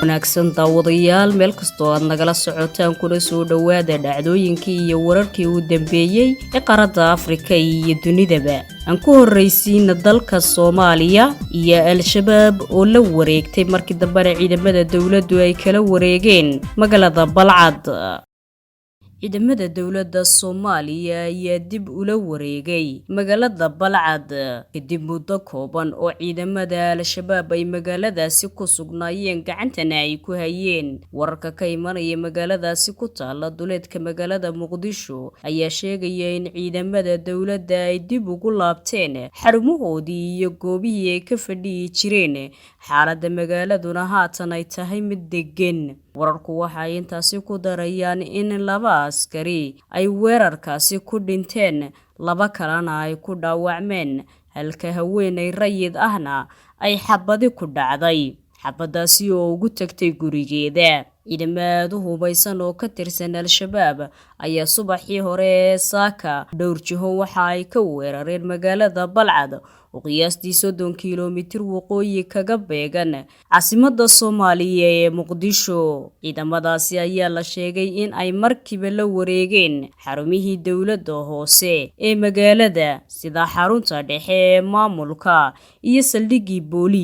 Wanaagsan daawadayaal, meel kastoo aad nagala socotaan, kuna soo dhowaada dhacdooyinkii iyo wararkii u dambeeyey ee qaaradda Afrika iyo dunidaba. Aan ku horraysiina dalka Soomaaliya iyo Al-Shabaab oo la wareegtay markii dambena ciidamada dowladdu ay kala wareegeen magaalada Balcad. Ciidamada dowladda Soomaaliya ayaa dib ula wareegay magaalada Balcad kadib muddo kooban oo ciidamada Al-Shabaab ay magaaladaasi ku sugnaayeen, gacantana ay ku hayeen. Wararka ka imanaya magaaladaasi ku taala duleedka magaalada Muqdisho ayaa sheegaya in ciidamada dowladda ay dib ugu laabteen xarumahoodii iyo goobihii ay ka fadhiyi jireen, xaaladda magaaladuna haatan ay tahay mid deggan. Wararku waxay intaasi ku darayaan in laba askari ay weerarkaasi ku dhinteen, laba kalena ay ku dhaawacmeen, halka haweeney rayid ahna ay xabadi ku dhacday, xabadaasi oo ugu tagtay gurigeeda. Ciidamo aad u hubaysan oo ka tirsan Al-Shabaab ayaa subaxii hore ee saaka dhowr jiho waxa ay ka weerareen magaalada Balcad oo qiyaastii 30 kiiloomitir waqooyi kaga beegan caasimadda Soomaaliya ee Muqdisho. Ciidamadaasi ayaa la sheegay in ay markiiba la wareegeen xarumihii dowladda hoose ee magaalada, sida xarunta dhexe ee maamulka iyo saldhiggii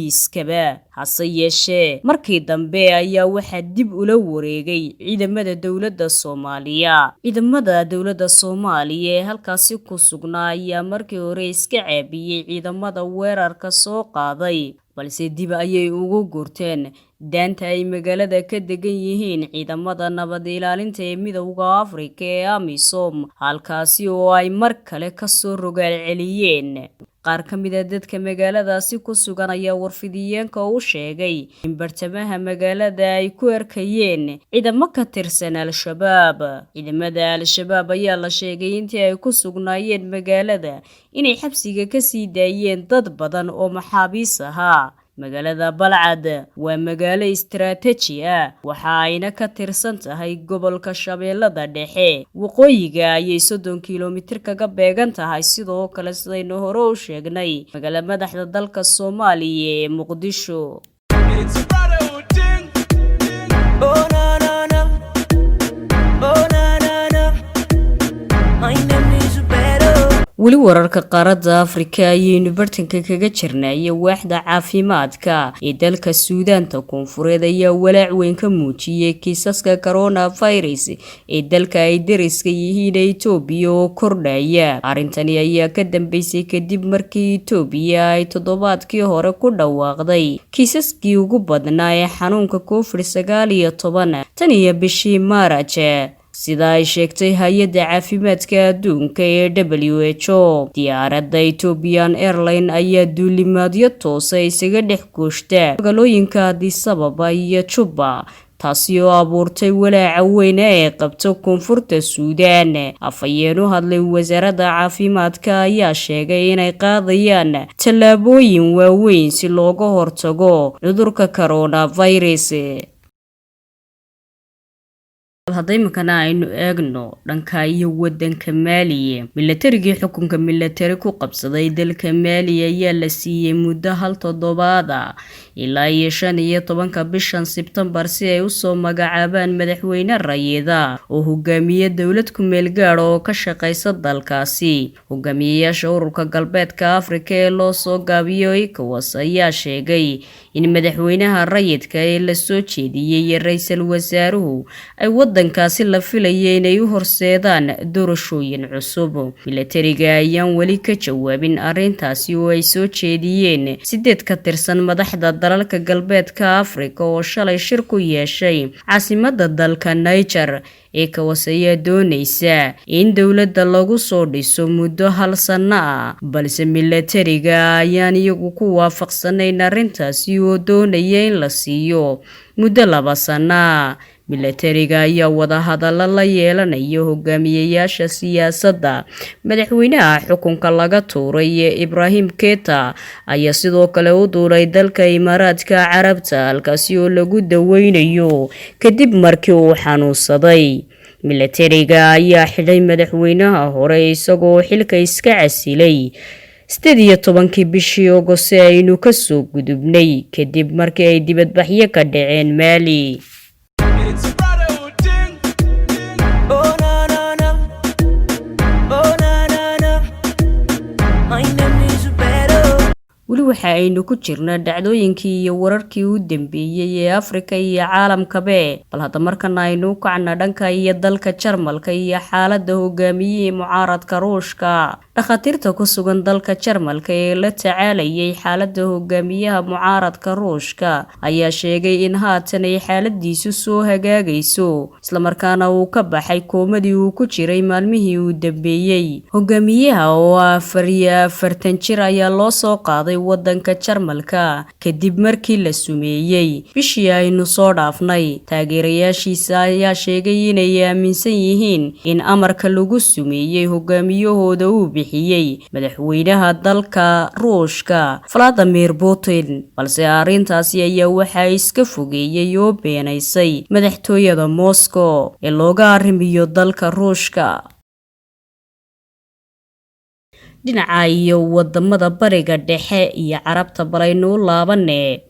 booliiskaba. Hase yeeshee, markii dambe ayaa waxaa dib ula wareegay ciidamada dowladda Soomaaliya. Ciidamada dowladda Soomaaliya ee halkaasi ku sugnaa ayaa markii hore iska caabiyey ciidamada weerarka soo qaaday, balse dib ayay ugu gurteen daanta ay magaalada ka degan yihiin ciidamada nabad ilaalinta ee Midowda Afrika ee AMISOM, halkaasi oo ay mar kale kasoo rogaal celiyeen. Qaar ka mid ah dadka magaaladaasi ku sugan ayaa warfidiyeenka u sheegay in bartamaha magaalada ay ku arkayeen ciidamo ka tirsan Al-Shabaab. Ciidamada Al-Shabaab ayaa la sheegay intii ay ku sugnaayeen magaalada inay xabsiga kasii daayeen dad badan oo maxaabiis ahaa. Magaalada Balcad waa magaalo istaraatiiji ah, waxa ayna ka tirsan tahay gobolka Shabeellada Dhexe. Waqooyiga ayay 30 kiiloomitir kaga beegan tahay sidoo kale, sidaynu hore u sheegnay, magaala madaxda dalka Soomaaliya ee Muqdisho. It's a brotherhood thing. Oh na na na, oh na na na. My name is Beto. Weli wararka qaaradda Afrika ayaynu bartanka kaga jirnay. Waaxda caafimaadka ee dalka Suudaanta Koonfureed ayaa walaac weyn ka muujiyey kiisaska coronavirus ee dalka ay dariska yihiin ee Itoobiya oo kordhaya. Arrintani ayaa ka dambeysay kadib markii Itoobiya ay toddobaadkii hore ku dhawaaqday kiisaskii ugu badnaa ee xanuunka COVID-19 tan iyo bishii Maaraj, sida ay sheegtay hay-adda caafimaadka adduunka ee WHO. Diyaaradda Ethiopian Airline ayaa duulimaadyo toosa isaga dhex gooshta magaalooyinka Addis Ababa iyo Juba, taasi oo abuurtay walaaca weyn ee qabto Koonfurta Suudaan. Afhayeen u hadlay wasaaradda caafimaadka ayaa sheegay inay qaadayaan tallaabooyin waaweyn si looga hortago cudurka coronavirus. Hadda iminkana aynu eegno dhanka iyo wadanka Maaliye. Milatarigii xukunka milatari ku qabsaday dalka Maali ayaa la siiyey muddo hal toddobaad ah, ilaa iyo 15-ka bishan Sebtembar, si ay usoo magacaabaan madaxweyne rayida oo hogaamiye dowlad ku-meel gaadha oo ka shaqeysa dalkaasi. Hogaamiyeyaasha ururka Galbeedka Afrika ee loo soo gaabiyo ECOWAS ayaa sheegay in madaxweynaha rayidka ee lasoo jeediyey iyo ra-iisul wasaaruhu ay wadankaasi la filaya inay u horseedaan doorashooyin cusub. Milatariga ayaan weli ka jawaabin arrintaasi oo ay soo jeediyeen sideed ka tirsan madaxda dalalka Galbeedka Afrika oo shalay shir ku yeeshay caasimada dalka Niger. ECOWAS ayaa doonaysa in dowladda lagu soo dhiso muddo hal sano ah, balse milatariga ayaan iyagu ku waafaqsanayn arrintaasi oo doonaya in la siiyo muddo 2 sano. Milatariga ayaa wadahadallo la yeelanaya hogaamiyeyaasha siyaasadda. Madaxweynaha xukunka laga tuuray ee Ibraahim Keita ayaa sidoo kale u duulay dalka Imaaraadka Carabta, halkaasi oo lagu daweynayo kadib markii uu xanuunsaday. Milatariga ayaa xidhay madaxweynaha hore isagoo xilka iska casilay. 18-kii bishii Ogost aynu kasoo gudubnay, kadib markii ay dibadbaxyo ka dhaceen Maali. It's a brotherhood thing. Oh na na na. Oh na na na. My name is Beto. Weli waxa aynu ku jirnaa dhacdooyinkii iyo wararkii u dambeeyey ee Afrika iyo caalamkabe. Bal hadda markana aynu u kacna dhanka iyo dalka Jarmalka iyo xaaladda hogaamiyihii mucaaradka Ruushka. Dhakhaatiirta ku sugan dalka Jarmalka ee la tacaalayay xaaladda hogaamiyaha mucaaradka Ruushka ayaa sheegay in haatan ay xaaladiisu soo hagaagayso, islamarkaana uu ka baxay koomadii uu ku jiray maalmihii uu dambeeyey. Hogaamiyaha oo 44 jir ayaa loo soo qaaday wadanka Jarmalka kadib markii la sumeeyey bishii aynu soo dhaafnay. Taageerayaashiisa ayaa sheegay inay aaminsan yihiin in amarka lagu sumeeyey hogaamiyahooda uu bixiyey madaxweynaha dalka Ruushka, Vladimir Putin, balse arrintaasi ayaa waxaa iska fogeeyey oo beenaysay madaxtooyada Moscow ee looga arrimiyo dalka Ruushka. Dhinaca iyo wadamada Bariga Dhexe iyo Carabta balaynu u laabane.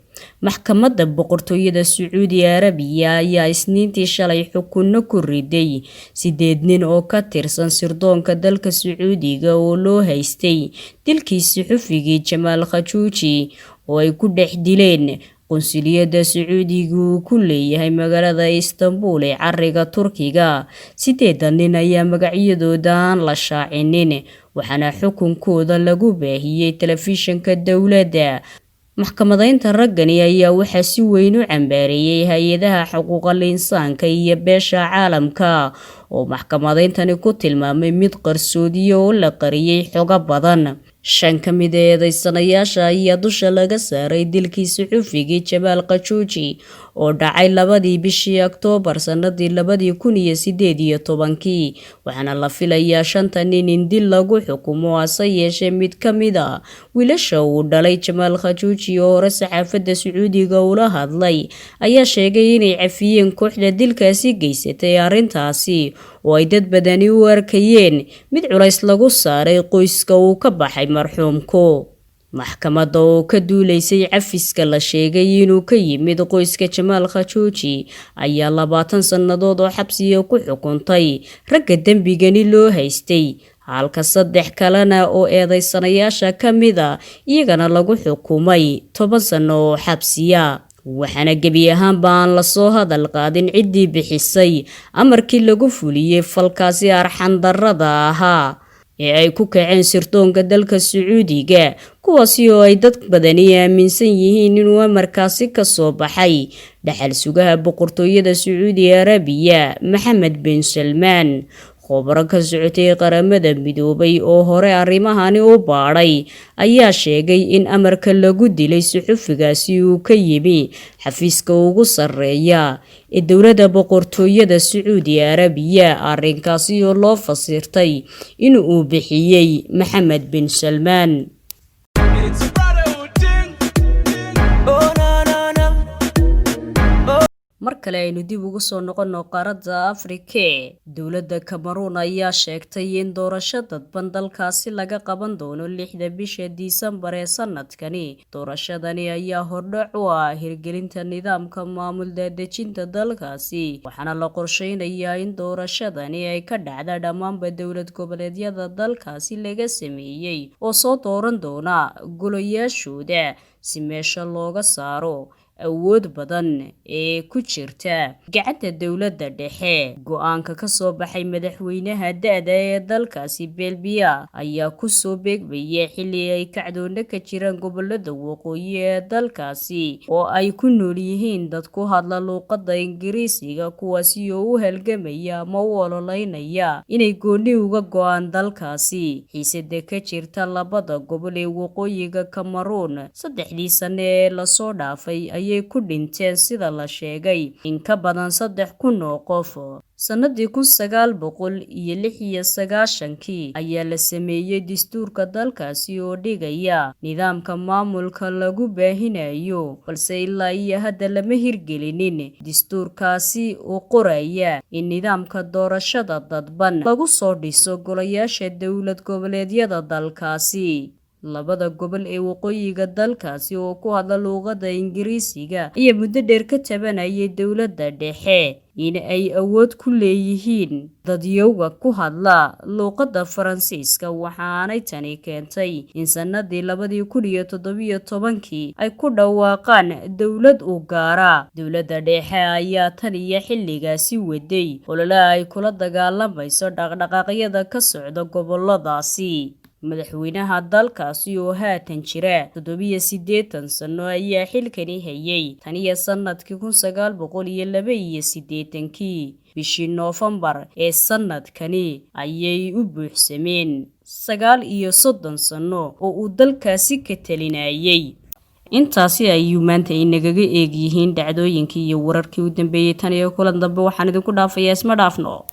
Maxkamadda Boqortooyada Sacuudi Arabiya ayaa Isniintii shalay xukunno ku riday sideed nin oo ka tirsan sirdoonka dalka Sacuudiga oo loo haystay dilkii suxufigii Jamaal Khashoggi oo ay ku dhex dileen qunsuliyadda Sacuudiga uu ku leeyahay magaalada Istanbul ee cariga Turkiga. Sideedda nin ayaa magacyadooda aan la shaacinin, waxaana xukunkooda lagu baahiyey telefishinka dowladda. Maxkamadaynta raggani ayaa waxaa si weyn u cambaareeyay hay-adaha xuquuqal insaanka iyo beesha caalamka oo maxkamadayntani ku tilmaamay mid qarsoodiyo oo la qariyay xogo badan. Shan ka mid a eedeysanayaasha ayaa dusha laga saaray dilkii suxufigii Jamaal Khashoggi oo dhacay 2-dii bishii Oktoobar sanadii 2018-kii, waxaana la filayaa shanta nin in dil lagu xukumo. Hase yeeshee, mid ka mid a wiilasha uu dhalay Jamaal Khashoggi oo hore saxaafadda Sacuudiga ula hadlay ayaa sheegay inay cafiyeen kooxda dilkaasi geysatay, arrintaasi oo ay dad badani u arkayeen mid culays lagu saaray qoyska uu ka baxay marxuumku. Maxkamadda oo ka duuleysay cafiska la sheegay inuu ka yimid qoyska Jamaal Khashoggi ayaa 20 sannadood oo xabsiga ku xukuntay ragga dembigani loo haystay, halka saddex kalena oo eedeysanayaasha ka mid a iyagana lagu xukumay 10 sanno oo xabsiya. Waxaana gebi ahaanba aan lasoo hadal qaadin ciddii bixisay amarkii lagu fuliyey falkaasi arxandarrada ahaa ee ay ku kaceen sirdoonka dalka Sacuudiga, kuwaasi oo ay dad badani aaminsan yihiin inuu amarkaasi ka soo baxay dhaxal sugaha Boqortooyada Sacuudi Arabiya, Maxamed bin Salmaan. Khubro ka socotay Qaramada Midoobay oo hore arrimahani u baadhay ayaa sheegay in amarka lagu dilay suxufigaasi uu ka yimi xafiiska ugu sarreeya ee dowladda Boqortooyada Sacuudi Arabiya, arrinkaasi oo loo fasirtay in uu bixiyey Maxamed bin Salmaan. It's a brotherhood thing. Oh na na na. Mar kale aynu dib ugu soo noqono qaaradda Afrike. Dowladda Cameroon ayaa sheegtay in doorasho dadban dalkaasi laga qaban doono 6-da bisha Disembar ee sanadkani. Doorashadani ayaa hordhac u ah hirgelinta nidaamka maamul daadejinta dalkaasi, waxaana la qorsheynayaa in doorashadani ay ka dhacda dhammaanba dowlad goboleedyada dalkaasi laga sameeyey oo soo dooran doona golayaashooda, si meesha looga saaro awood badan ee ku jirta gacanta dowladda dhexe. Go-aanka ka soo baxay madaxweynaha da-da ee dalkaasi, Paul Biya, ayaa kusoo beegmaya xilli ay kacdoona ka jiraan gobolada waqooyi ee dalkaasi oo ay ku nool yihiin dad ku hadla luuqadda Ingiriisiga, kuwaasi oo u halgamaya ama u ololeynaya inay gooni uga go-aan dalkaasi. Xiisada ka jirta labada gobol ee waqooyiga Cameroon 3-dii sane ee lasoo dhaafay ayay ku dhinteen, sida la sheegay, in ka badan 3000 oo qof. Sanadii 1996-kii ayaa la sameeyey dastuurka dalkaasi oo dhigaya nidaamka maamulka lagu baahinayo, balse ilaa iyo hadda lama hirgelinin dastuurkaasi oo qoraya in nidaamka doorashada dadban lagu soo dhiso golayaasha dowlad goboleedyada dalkaasi. Labada gobol ee waqooyiga dalkaasi oo ku hadla luuqadda Ingiriisiga ayaa muddo dheer ka tabanayay dowladda dhexe in ay awood ku leeyihiin dadyowga ku hadla luuqadda Faransiiska, waxaanay tani keentay in sanadii 2017-kii ay ku dhawaaqaan dowlad u gaara. Dowladda dhexe ayaa tan iyo xilligaasi waday olole ay kula dagaalamayso dhaqdhaqaaqyada ka socda goboladaasi. Madaxweynaha dalkaasi oo haatan jira 87 sano ayaa xilkani hayay tan iyo sanadkii 1982-kii. Bishii Noofembar ee sanadkani ayay u buuxsameen 39 sano oo uu dalkaasi ka talinayay. Intaasi ayuu maanta inagaga eeg yihiin dhacdooyinkii iyo wararkii u dambeeyey. Tan iyo kulan dambe, waxaan idinku dhaafayaa isma dhaafno.